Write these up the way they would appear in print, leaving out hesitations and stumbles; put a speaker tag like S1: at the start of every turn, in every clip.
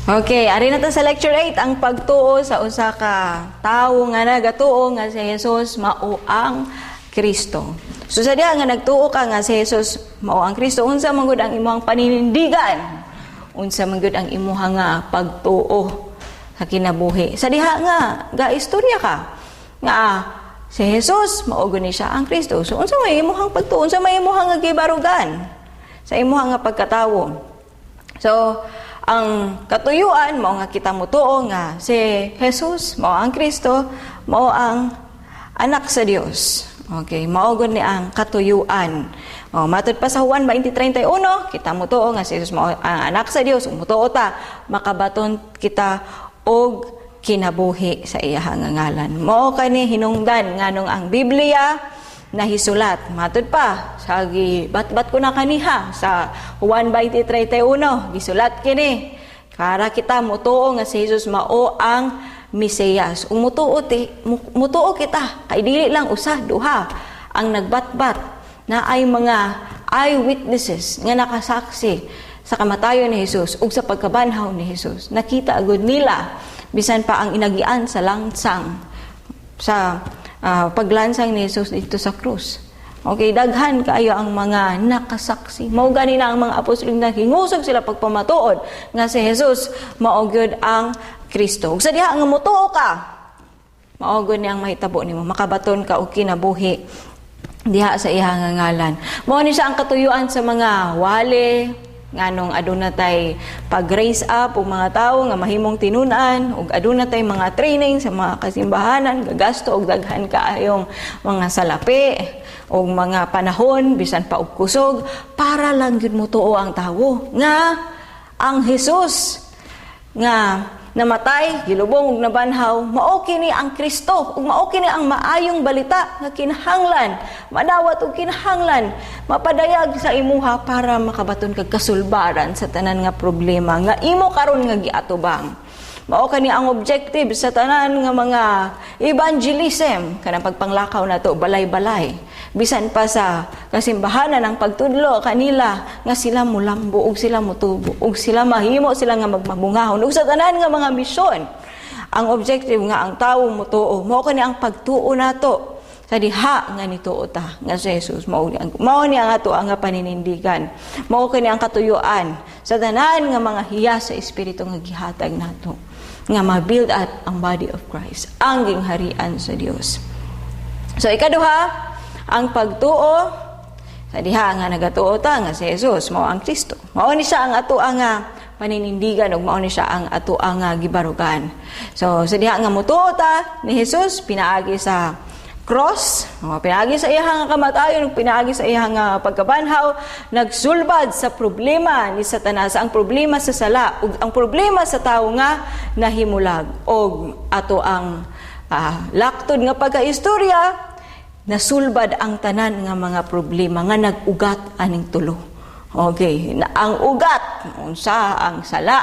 S1: Okay, ari na ta sa lecture 8, ang pagtuo sa usa ka tawo nga nagatuo nga si Jesus mao ang Kristo. So sa diha nga nagtuo ka nga si Jesus mao ang Kristo, unsa man gud ang imong paninindigan? Unsa man gud ang imuha nga pagtuo sa kinabuhi? Sa diha nga ga-istorya ka nga si Jesus mao gud ni siya ang Kristo. So unsa may imong pagtuo? Unsa may imong nga gibarugan sa imuha nga pagkatawo? So ang katuyuan mao nga kita motuo nga si Jesus mao ang Kristo, mao ang anak sa Dios. Okay, mao gud ni ang katuyuan. O, matud pa sa Juan 20:31, kita motuo nga si Jesus mao ang anak sa Dios, ug motuo ta, makabaton kita og kinabuhi sa iya nga ngalan. Mao kani hinungdan nganong ang Biblia nahisulat. Matud pa sa batbat ko na kaniha sa Juan 20:31, gisulat kini para kita motuo nga si Jesus mao ang Mesiyas. Ug mutuo kita kay dili lang usa duha ang nagbatbat na ay mga eyewitnesses nga nakasaksi sa kamatayon ni Jesus ug sa pagkabanhaw ni Jesus. Nakita agud nila bisan pa ang inagian sa langsang sa paglansang ni Jesus dito sa krus. Okay, daghan kaayo ang mga nakasaksi. Mao gani na ang mga apostol, nahingusog sila pagpamatuod nga si Jesus mao gyud ang Kristo. Ug sa diha nga motuo ka, mao gyud ni ang mahitabo nimo, makabaton ka og kinabuhi diha sa iya nga ngalan. Mao ni siya ang katuyuan sa mga wale, nganong aduna tay pag-raise up og mga tawo nga mahimong tinun-an, ug aduna tay mga training sa mga kasimbahanan, gagasto og daghan kaayong mga salapi og mga panahon, bisan pa og kusog, para lang gyud motuo ang tawo nga ang Jesus nga namatay, gilubong ug nabanhaw, mao kini ang Kristo ug mao kini ang maayong balita nga kinahanglan madawat ug kinahanglan mapadayag sa imuha para makabaton kag kasulbaran sa tanan nga problema nga imo karon nga giatubang. Mao kani ang objective sa tanan nga mga evangelism, kanang pagpanglakaw nato balay-balay, bisan pa sa kasimbahanan, ang pagtudlo kanila nga sila mulambo ug sila mutubo ug sila mahimo sila nga magmabungahon, ug sa tanan nga mga misyon, ang objective nga ang tawo mutuo. Mao kani ang pagtuo nato sa diha nga nituo ta nga si Jesus mao ni ang ato ang paninindigan. Mao kani ang katuyuan sa tanan nga mga hiyas sa espiritu nga gihatag nato nga ma-build up ang body of Christ, ang gingharian sa Dios. So ikaduha, ang pagtuo sa diha nga nagatuo ta nga si Jesus mao ang Kristo. Mao ni siya ang ato ang paninindigan ug mao ni siya ang ato ang gibarugan. So sa diha nga motuo ta ni Jesus pinaagi sa cross, pinaagi sa iyang kamatayon, pinaagi sa iyang pagkabanhaw, nagsulbad sa problema ni Satanas, ang problema sa sala, ug ang problema sa tawo nga nahimulag. Og ato ang laktod nga pagkaistorya, nasulbad ang tanan nga mga problema nga nag-ugat aning tulo. Okay, na ang ugat unsa? Ang sala,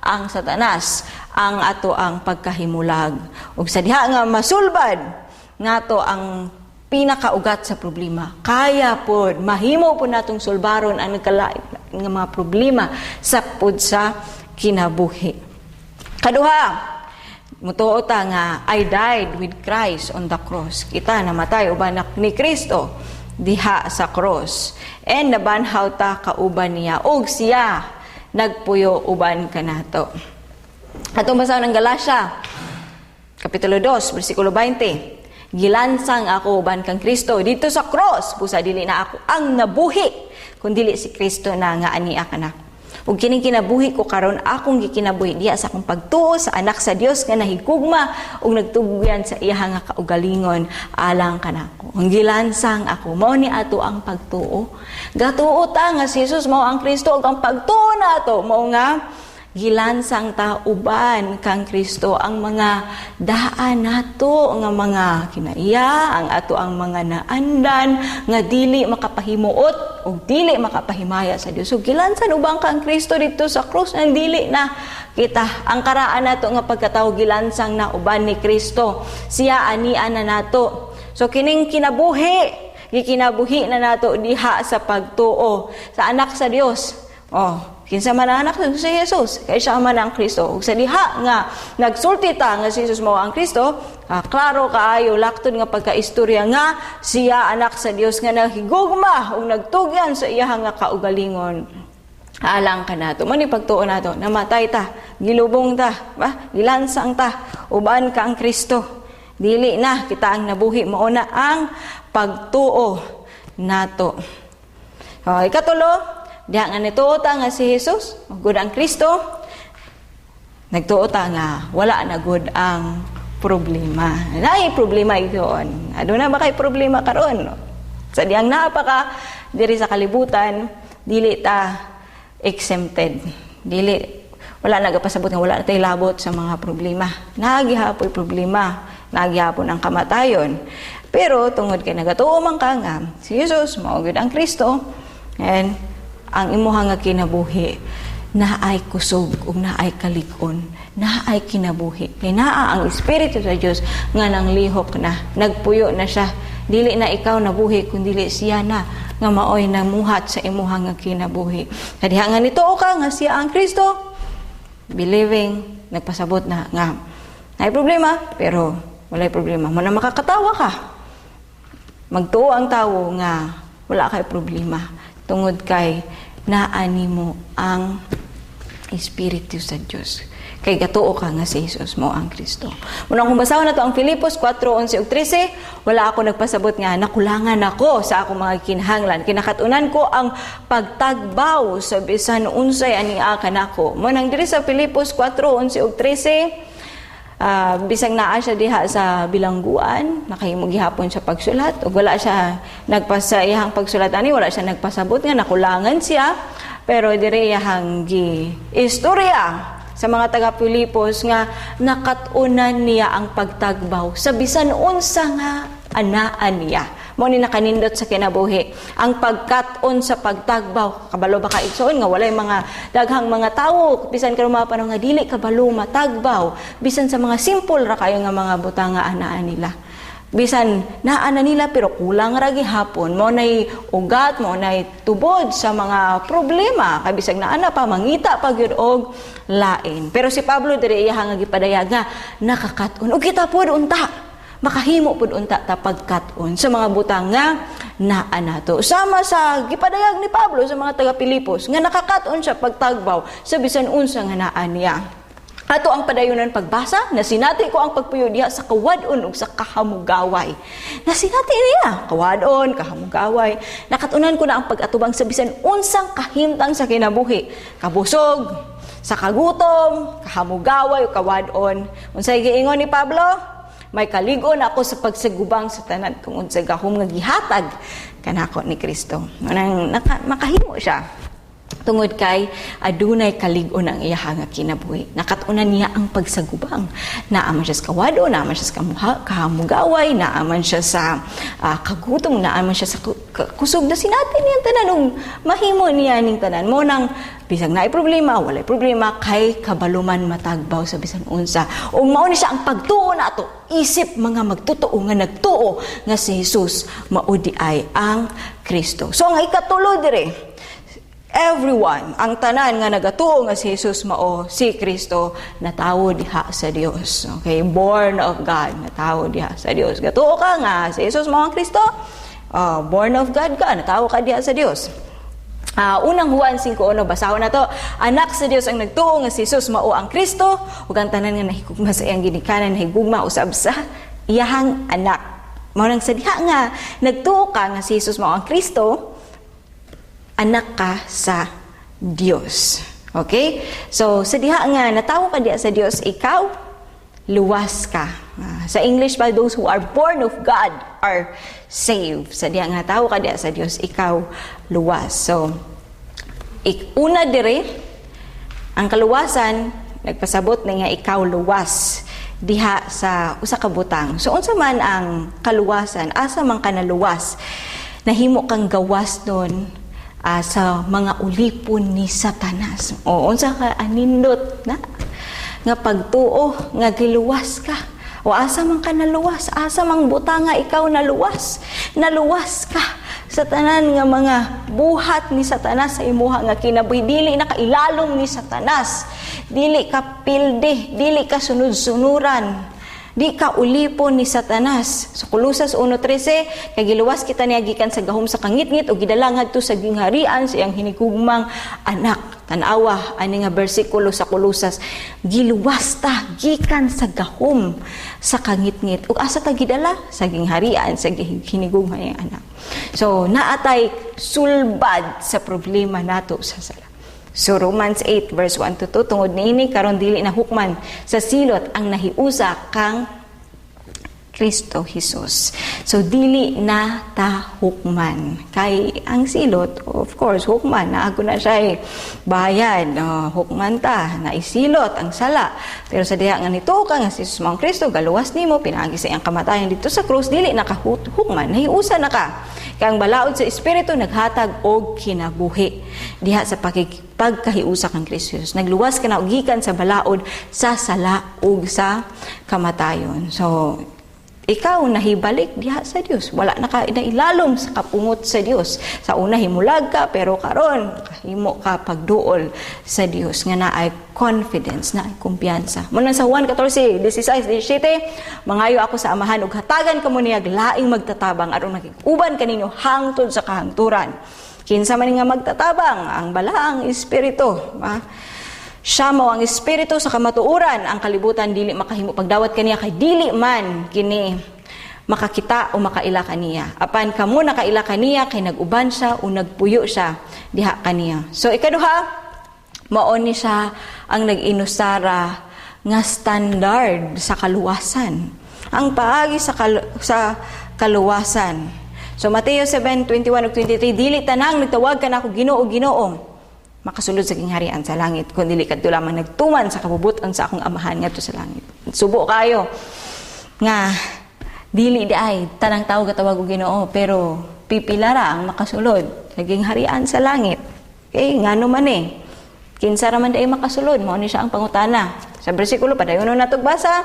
S1: ang Satanas, ang ato ang pagkahimulag. Ug sa diha nga masulbad ngato ang pinakaugat sa problema, kaya pod mahimo pod natong sulbaron ang nagkalain nga mga problema sa pod sa kinabuhi. Kaduha, mutuo ta nga I died with Christ on the cross. Kita namatay uban ni Kristo diha sa cross. And nabanhaw ta kauban niya ug siya nagpuyo uban kanato. Atong basahon ang Galacia Kapitulo 2, versikulo 20. "Gilansang ako uban kang Kristo dito sa cross, busa dili na ako ang nabuhi, kundili si Kristo na nga ania kanako. Ug kining kinabuhi ko karon, akong gikinabuhi diha sa akong pagtuo sa anak sa Dios nga nahigugma ug nagtugyan sa iya nga kaugalingon alang kanako." Ang gilansang ako mao ni ato ang pagtuo. Gatuo ta nga si Jesus mao ang Kristo, ug ang pagtuo nato mao nga gilansang ta uban kang Kristo. Ang mga daan nato nga mga kinaiya, ang ato ang mga naandan nga dili makapahimuot ug dili makapahimaya sa Dios, so gilansan uban kang Kristo dito sa krus. Ang dili na kita, ang karaan nato nga pagkatawo, gilansang na uban ni Kristo. Siya ania na nato. So kining kinabuhi, gikinabuhi na nato diha sa pagtuo sa anak sa Dios. Oh. Kinsa man ang anak si Jesus, kay siya man ang Kristo. Ug sa diha nga nagsulti ta nga si Jesus mao ang Kristo, klaro kaayo, laktod nga pagkaistorya nga siya anak sa Dios nga naghigugma ug nagtugyan sa iya nga kaugalingon alang kanato. Mao ni pagtuo nato, namatay ta, gilubong ta, ba? Gilansang ta, uban ka ang Kristo. Dili na kita ang nabuhi, mao na ang pagtuo nato. O, ikatulo, diha nga nituo ta nga si Jesus, gud ang Kristo, nagtuo ta nga wala na gud ang problema. Naay problema igsoon. Aduna ba kay problema karon? Sa dihang naa pa ka diri sa kalibutan, dili ta exempted. Dili, wala nagapasabot nga wala na tay labot sa mga problema. Naa gihapoy problema, naa gihapon ang kamatayon. Pero tungod kay nagatuo man ka nga si Jesus mao gyud ang Kristo, and ang imuha nga kinabuhi naay kusog ug naay kalig-on, naay kinabuhi. Kay naa ang Espiritu sa Dios nga nanglihok na, nagpuyo na siya. Dili na ikaw nabuhi, kun dili siya na nga maoy namuhat sa imuha nga kinabuhi. Kadiha nga nituo ka nga siya ang Kristo, believing, nagpasabot na nga naay problema, pero walay problema. Mao na makakatawa ka. Magtuo ang tawo nga wala kay problema tungod kay naa nimo ang Espiritu sa Dios. Kay gatuo ka nga si Jesus mao ang Kristo. Muna kung basahon nato ang Filipos 4:11 ug 13, "Wala ako nagpasabot nga nakulangan ako sa akong mga kinahanglan. Kinakat-unan ko ang pagtagbaw sa bisan unsay ania kanako." Mao nang diri sa Filipos 4:11 ug 13, bisag naa siya diha sa bilangguan, nakahimo gihapon siya pagsulat ug wala siya nagpasa iyang pagsulat ani, wala siya nagpasabot nga nakulangan siya, pero diri iyang gi istorya sa mga taga Filipos nga nakat-unan niya ang pagtagbaw sa bisan unsa nga anaan niya. Mao ni nakanindot sa kinabuhi. Ang pagkat-on sa pagtagbaw. Kabalo ba ka, igsoon, nga walay mga daghang mga tawo bisan karon mga panahon nga dili kabalo matagbaw bisan sa mga simple ra kayo nga mga butang nga anaan nila? Bisan naa na nila pero kulang ra gihapon. Mao nay ugat, mao nay tubod sa mga problema. Kay bisag naa na pa, mangita pa gyud og lain. Pero si Pablo diri iya nga gipadayag nga nakakat-on. Ug kita pod unta makahimo pud unta ta pagkat-on sa mga butang nga naa nato. Sama sa gipadayag ni Pablo sa mga taga Pilipos nga nakakat-on siya pagtagbaw sa bisan unsa nga naa niya. Ato ang padayunan pagbasa, "Nasinati ko ang pagpuyo diha sa kawad-on ug sa kahamugaway." Nasinati niya, kawad-on, kahamugaway. "Nakatunan ko na ang pag-atubang sa bisan unsang kahimtang sa kinabuhi. Kabusog, sa kagutom, kahamugaway o kawad-on." Unsay giingon ni Pablo? "May kalig-on ako sa pagsagubang sa tanan tungod sa gahom nga gihatag kanako ni Kristo." Nang makahimo siya tungod kay adunay kalig-on ang iya nga kinabuhi. Nakat-unan niya ang pagsagubang. Naa man siya sa kawad-on, naa man siya sa kahamugaway, naa man siya sa kagutom, naa man siya sa kusog, nasinati niya ang tanan ug mahimo niya ning tanan. Mao nang bisag naay problema, walay problema, kay kabalo man matagbaw sa bisan unsa. Ug mao ni siya ang pagtuo nato isip mga magtotoo nga nagtuo nga si Jesus mao diay ang Kristo. So ang ikatulo dire, everyone, ang tanan nga nagatuo nga si Jesus mao si Kristo, natawo diha sa Dios. Okay, born of God, natawo diha sa Dios. Gatuo ka nga si Jesus mao ang Kristo, born of God ka, natawo ka diha sa Dios. Unang Juan 5:1, basahon na to. "Anak sa Dios ang nagtuo nga si Jesus mao ang Kristo, ug ang tanan nga nahigugma sa iyang ginikanan nahigugma usab sa iyahang anak." Mao nang sa diha nga nagtuo ka nga si Jesus mao ang Kristo, anak ka sa Dios. Okay? So, sa diha nga natawo ka diha sa Dios, ikaw luwas ka. Sa English pa, "Those who are born of God are saved." Sa diha nga natawo ka diha sa Dios, ikaw luwas. So, una dire, ang kaluwasan, nagpasabot na nga ikaw luwas diha sa usa ka butang. So, unsa man ang kaluwasan? Asa man ka naluwas? Nahimo kang gawas nun sa mga ulipon ni Satanas. O unsa ka anindot na nga pagtuo nga giluwas ka. O asa man ka naluwas? Asa mang butanga ikaw naluwas? Naluwas ka Sa tanan nga mga buhat ni Satanas sa imuha nga kinabuhi, dili na ka ilalom ni Satanas, dili ka pilde, dili ka sunod-sunuran, di ka ulipon ni Satanas. Sa Kolosas 1:13, kay giluwas kita niya gikan sa gahom sa kangitngit ug gidala ngadto sa gingharian sa iyang hinigugmang anak. Tan-awa ani nga bersikulo sa Kolosas, giluwas ta gikan sa gahom sa kangitngit ug asa ta gidala? Sa gingharian sa hinigugmang iyang anak. So naatay sulbad sa problema nato sa sala. So Romans 8 verse 1 to 2, tungod niini karon dili na hukman sa silot ang nahiusa kang Kristo Jesus. So dili na ta hukman. Kay ang silot, of course, hukman na ako na siya eh. Bayad, oh, hukman ta, naisilot ang sala. Pero sa diha nga nituo ka nga si Jesus mao ang Kristo, galuwas nimo pinaagi sa iyang kamatayan didto sa krus, dili na ka hukman, nahiusa na ka. Kay ang balaod sa Espiritu naghatag og kinabuhi. Diha sa pagkahiusa kang Kristo Jesus, nagluwas ka na og gikan sa balaod sa sala ug sa kamatayon. So ikaw nahibalik diha sa Dios. Wala na ka nailalom sa kapungot sa Dios. Sa una himulag ka, pero karon kahimo ka pagduol sa Dios nga naay confidence, naay kumpiyansa. Muna sa Juan 14, 16, 17, mangayo ako sa Amahan ug hatagan kamo niya laing magtatabang aron makig-uban kaninyo hangtod sa kahangturan. Kinsa man nga magtatabang? Ang Balaang Espiritu. Ba? Siya mao ang Espiritu sa kamatuoran, ang kalibutan dili makahimo pagdawat kaniya kay dili man kini makakita o makaila kaniya. Apan kamo nakaila kaniya kay nag-uban siya o nagpuyo siya diha kaniya. So ikaduha, mao ni siya ang nag-inusara nga standard sa kaluwasan. Ang paagi sa kaluwasan. So Mateo 7:21 ug 23, dili tanang nagtawag kanako Ginoo, Ginoo makasulod sa gingharian sa langit, kundi kadto lamang nagtuman sa kabubuton sa akong Amahan ngadto sa langit. Subo kayo nga dili di ay tanang tawo gatawag og Ginoo, pero pipila ra ang makasulod sa gingharian sa langit. Okay, ngano man eh? Kinsa ra man di ay makasulod? Mao ni siya ang pangutana. Sa bersikulo padayon na basa.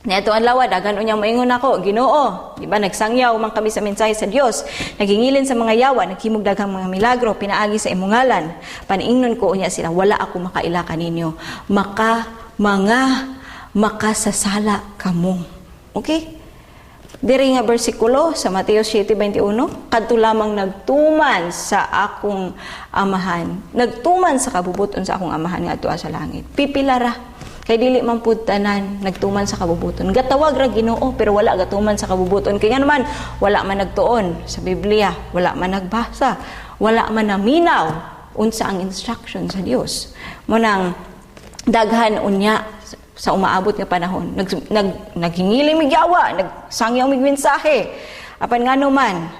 S1: Niadto adlaw, daghan unyang moingon ako, Ginoo, di ba nagsangyaw man kami sa mensahe sa Dios, nagingilin sa mga yawa, naghimog daghang mga milagro pinaagi sa imong ngalan. Paniingnon ko unya sila, wala ako makaila kaninyo. Maka mga makasasala kamo. Okay? Diri nga bersikulo sa Mateo 7:21, kadto lamang nagtuman sa akong Amahan, nagtuman sa kabubuton sa akong Amahan nga adtoa sa langit. Pipila ra. Kay dili man pud tanan nagtuman sa kabubuton. Gatawag ra Ginoo pero wala gatuman sa kabubuton. Kay nga naman wala man nagtuon sa Biblia, wala man nagbasa, wala man naminaw unsa ang instruction sa Dios. Munang daghan unya sa umaabot nga panahon, nag, nag naghingili mig yawa, nagsangyaw mig mensahe. Apan ngano man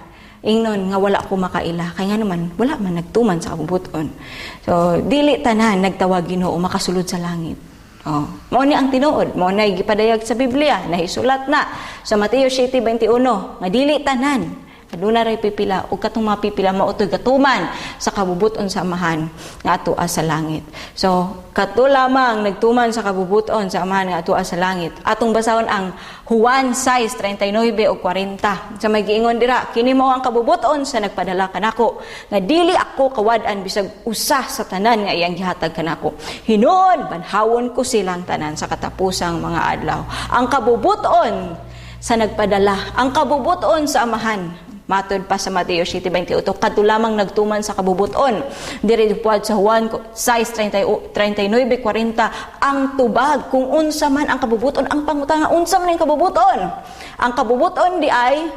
S1: ingnon nga wala ko makaila? Kay ngano man wala man nagtuman sa kabubuton. So dili tanan nagtawag Ginoo makasulod sa langit. Oh, mao ni ang tinuod, mao na gipadayag sa Biblia, nahisulat na sa Mateo 7:21 nga dili tanan, aduna ray pipila, ug katong mga pipila mao toy gatuman sa kabubuton sa Amahan nga atoa sa langit. So kato lamang nagtuman sa kabubuton sa Amahan nga atoa sa langit. Atong basahon ang Juan 6:39 ug 40. Sa may giingon dira, kini mao ang kabubuton sa nagpadala kanako, nga dili ako kawad-an bisag usa sa tanan nga iyang gihatag kanako. Hinuon banhawon ko silang tanan sa katapusang mga adlaw. Ang kabubuton sa nagpadala, ang kabubuton sa Amahan. Matod pa sa Mateo 7:28, kadto lamang nagtuman sa kabubuton. Diri puad sa Juan 6:39-40, ang tubag kung unsa man ang kabubuton, ang pangutana unsa man ang kabubuton. Ang kabubuton di ay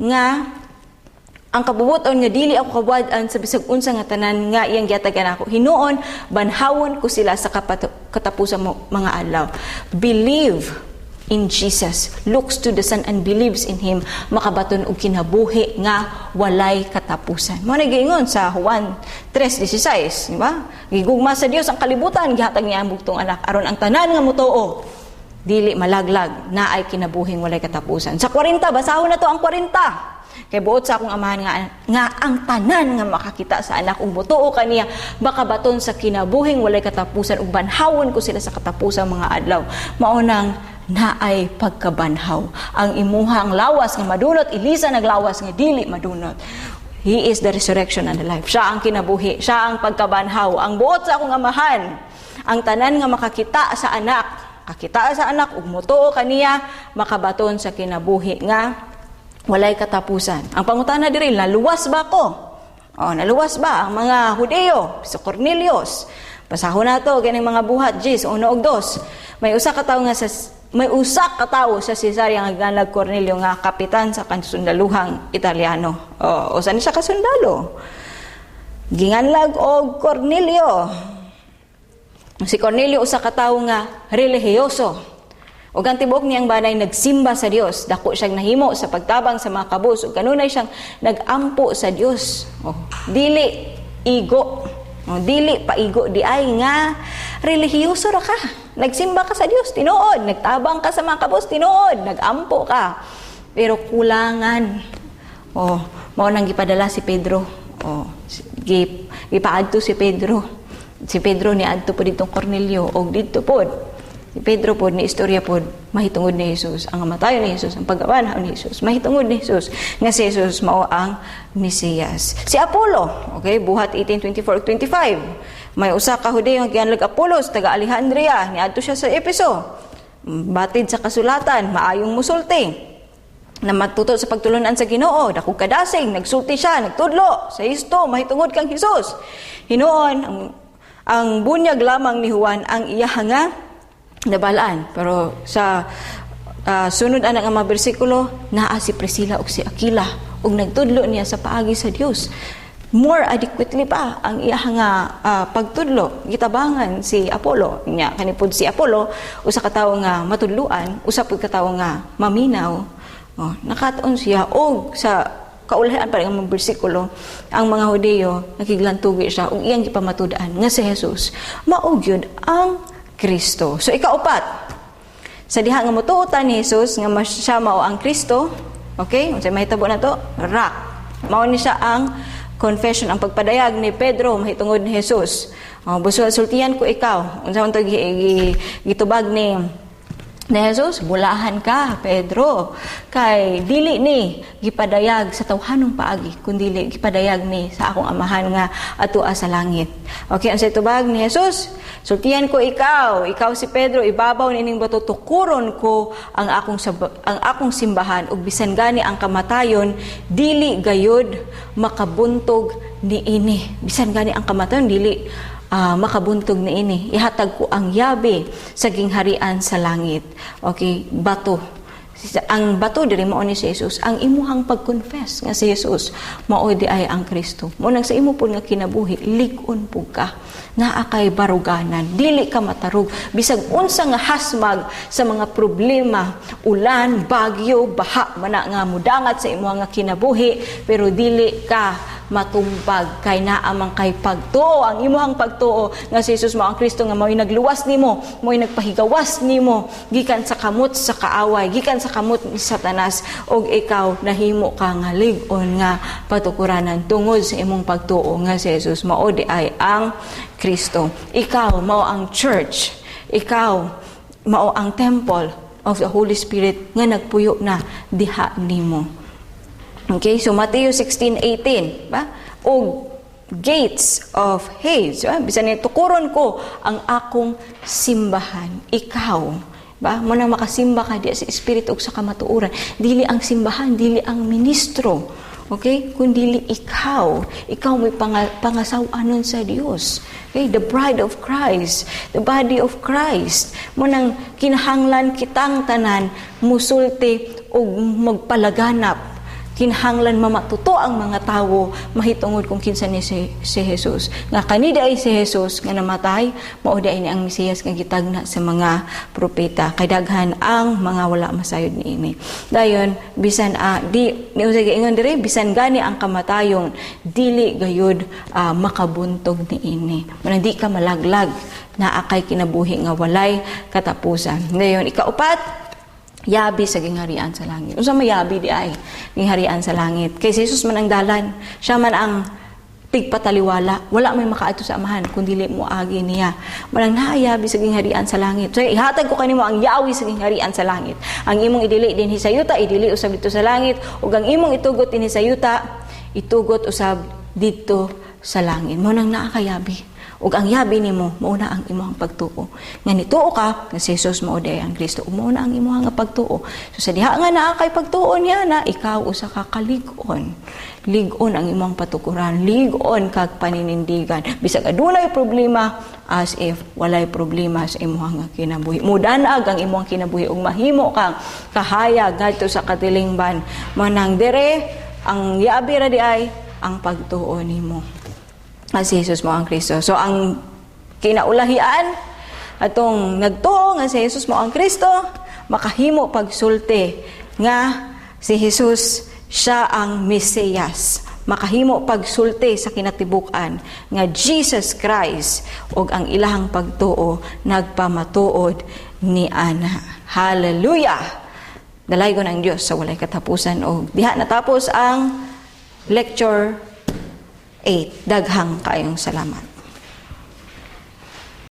S1: nga ang kabubuton nga dili ako kawad-an sa bisag unsa nga tanan nga iyang gihatag nako. Hinuon banhawon ko sila sa katapusan mo mga adlaw. Believe in Jesus, looks to the Son and believes in Him, makabaton og kinabuhi nga walay katapusan. Mao na giingon sa Juan 3:16, di ba? Gigugma sa Dios ang kalibutan, gihatag niya ang bugtong anak aron ang tanan nga motoo dili malaglag, naay kinabuhing walay katapusan. Sa 40, basahon na to ang 40. Kay buot sa akong Amahan nga ang tanan nga makakita sa anak ug motuo kaniya makabaton sa kinabuhing walay katapusan ug banhawon ko sila sa katapusang mga adlaw. Mao nang naay pagkabanhaw. Ang imuhang lawas nga madunot, ilisa naglawas nga dili madunot. He is the resurrection and the life. Siya ang kinabuhi, siya ang pagkabanhaw, ang buot sa akong Amahan. Ang tanan nga makakita sa Anak, kakita sa Anak ug motuo kaniya, makabaton sa kinabuhi nga walay katapusan. Ang pangutana diri, naluwas ba ko? Oh, naluwas ba ang mga Hudeo sa Cornelius? Basahon nato kining mga Buhat 10, 1 ug 2. May usa ka tawo sa Cesarea nga giganlag Cornelio nga kapitan sa kasundaluhang Italiano. Oh, usa ni siya ka sundalo. Ginganlag og Cornelio. Si Cornelio, usa ka tawo nga relihiyoso. Ug ang tibuok niyang banay nagsimba sa Dios. Dako siyang nahimo sa pagtabang sa mga kabus ug kanunay siyang nagampo sa Dios. Oh, dili igo. Oh, dili paigo di ay nga relihiyoso ra ka. Nagsimba ka sa Dios, tinuod. Nagtabang ka sa mga kabus, tinuod. Nagampo ka. Pero kulangan. Oh, mao nang gipadala si Pedro. Oh, gipaadto si Pedro. Si Pedro ni adto po ditong Cornelio og didto pod. Si Pedro pod ni istorya pod mahitungod ni Jesus, ang kamatayon ni Jesus, ang pagkabanhaw ni Jesus, mahitungod ni Jesus nga si Jesus mao ang Mesiyas. Si Apollo, okay, Buhat 18:24 25. May usa ka Hudiyo nga gianlag Apollos, taga Alejandria, niadto siya sa Efeso. Batid sa kasulatan, maayong musulti na matuto sa pagtulunan sa Ginoo, dako kadasig, nagsulti siya, nagtudlo sa isto mahitungod kang Hesus. Hinuon ang bunyag lamang ni Juan ang iya nga nabalaan. Pero sa sunod ana nga mga bersikulo, naa si Priscilla ug si Aquila ug nagtudlo niya sa paagi sa Dios. More adequately pa ang iya nga pagtudlo. Gitabangan si Apollo. Nya kani pod si Apollo, usa ka tawo nga matudluan, usa pud ka tawo nga maminaw. Oh, nakatuon siya og sa kaulahan pa nga mga bersikulo, ang mga Hudiyo nakiglantugi siya ug iyang gipamatud-an nga si Jesus mao gyud ang Kristo. So ikaupat, sa diha nga motuo ta ni Jesus nga siya mao ang Kristo, okay? Unsay mahitabo na to? Rock. Mao ni siya ang confession, ang pagpadayag ni Pedro mahitungod ni Jesus. Oh, buso sultian ko ikaw. Unsa man to gitubag ni Jesus? "Bulahan ka, Pedro. Kay dili ni gipadayag sa tawhanong paagi, kundili gipadayag ni sa akong Amahan nga atua sa langit." Okay, ang tubag ni Jesus? "Sultian ko ikaw, ikaw si Pedro, ibabaw nining bato tukuron ko ang akong simbahan ug bisan gani ang kamatayon dili gayud makabuntog niini." Bisan gani ang kamatayon dili makabuntog niini. "Ihatag ko ang yabi sa gingharian sa langit." Okay, bato. Ang bato diri mao ni si Jesus. Ang imuhang pag-confess nga si Jesus mao di ay ang Kristo. Mo nang sa imo pud nga kinabuhi, lig-on pud ka. Naa kay baruganan, dili ka matarog bisag unsa nga hasmag sa mga problema, ulan, bagyo, baha mana nga mudangat sa imuhang nga kinabuhi, pero dili ka matumbag kay naa man kay pagtuo, ang imuhang pagtuo nga si Jesus mao ang Kristo nga mao'y nagluwas nimo, mao'y nagpahigawas nimo gikan sa kamot sa kaaway, gikan sa kamot ni Satanas, ug ikaw nahimo ka nga lig-on nga patukuranan tungod sa imong pagtuo nga si Jesus mao di ay ang Kristo. Ikaw mao ang church, ikaw mao ang temple of the Holy Spirit nga nagpuyo na diha nimo. Okay, so Matthew 16:18, ba? Og gates of Hades, ba? Bisan ni tukuron ko ang akong simbahan. Ikaw, ba? Mo nang makasimba ka di sa espiritu ug sa kamatuoran. Dili ang simbahan, dili ang ministro. Okay? Kundili ikaw. Ikaw may pangasaw-anon sa Dios. Okay? The bride of Christ, the body of Christ. Mo nang kinahanglan kitang tanan musulti ug magpalaganap, kinahanglan mamatuto ang mga tawo mahitungod kung kinsa ni si Jesus. Nga kanida ay si Jesus nga namatay, mao di ni ang Mesiyas nga gitagna sa mga propeta. Kay daghan ang mga wala masayod niini. Dayon bisan di ni usa giingon diri, bisan gani ang kamatayon dili gayud makabuntog niini. Manang di ka malaglag, naa kay kinabuhi nga walay katapusan. Dayon ikaupat, yabi sa gingharian sa langit. Unsa may yabi di ay gingharian sa langit? Kay si Jesus man ang dalan. Siya man ang tigpataliwala. Wala may makaadto sa Amahan kun dili mo agi niya. Manang naayabi sa gingharian sa langit. So ihatag ko kanimo ang yawi sa gingharian sa langit. Ang imong idili dinhi sa yuta, idili usab dito sa langit, ug ang imong itugot dinhi sa yuta, itugot usab didto sa langit. Mao nang naa kay yabi. Ug ang yabi nimo mao na ang imong pagtuo. Nga nituo ka nga si Jesus mao diay ang Kristo, mao na ang imong nga pagtuo. So sa diha nga naa kay pagtuo niya na ikaw usa ka kalig-on. Lig-on ang imong patukuran, lig-on kag paninindigan. Bisag adunay problema, as if walay problema sa imong nga kinabuhi. Mudanag ang imong kinabuhi ug mahimo kang kahayag ngadto sa katilingban. Manang dire ang yabi ra di ay ang pagtuo nimo nga si Jesus mao ang Kristo. So ang kinaulahian atong nagtuo nga si Jesus mao ang Kristo, makahimo pagsulti nga si Jesus siya ang Mesiyas. Makahimo pagsulti sa kinatibuk-an nga Jesus Christ ug ang ilahang pagtuo nagpamatuod ni ana. Hallelujah! Dalaygon ang Dios sa walay katapusan og diha natapos ang lecture 8. Daghang kayong salamat.